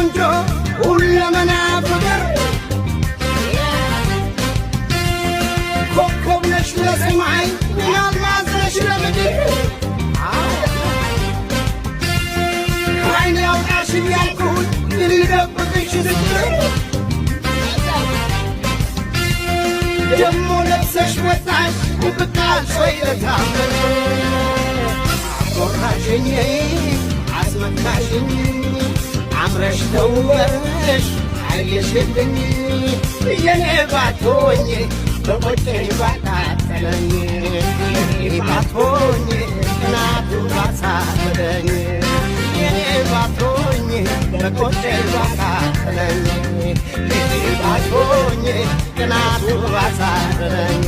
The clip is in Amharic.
ቆንጆ ሁለመና ፍቅር፣ ኮከብ ነሽ ለሰማይ፣ አልማዝ ነሽ ለምድር። ከዓይኔ አውጣሽ እያልኩኝ ልደብቅሽ ስትር፣ ደሞ ለብሰሽ ወጣሽ ብቃልሽ ወይ ለታምር። አኮራሽኝ፣ አስመካሽኝ፣ አምረሽ ተውበሽ አየሽልኝ። የኔ ባትሆኝ በቆጨኝ ባቃጠለኝ፣ የኔ ባትሆኝ እናቱ ባሳበደኝ፣ የኔ ባትሆኝ በቆጨኝ ባቃጠለኝ፣ የኔ ባትሆኝ ቅናቱ ባሳበደኝ።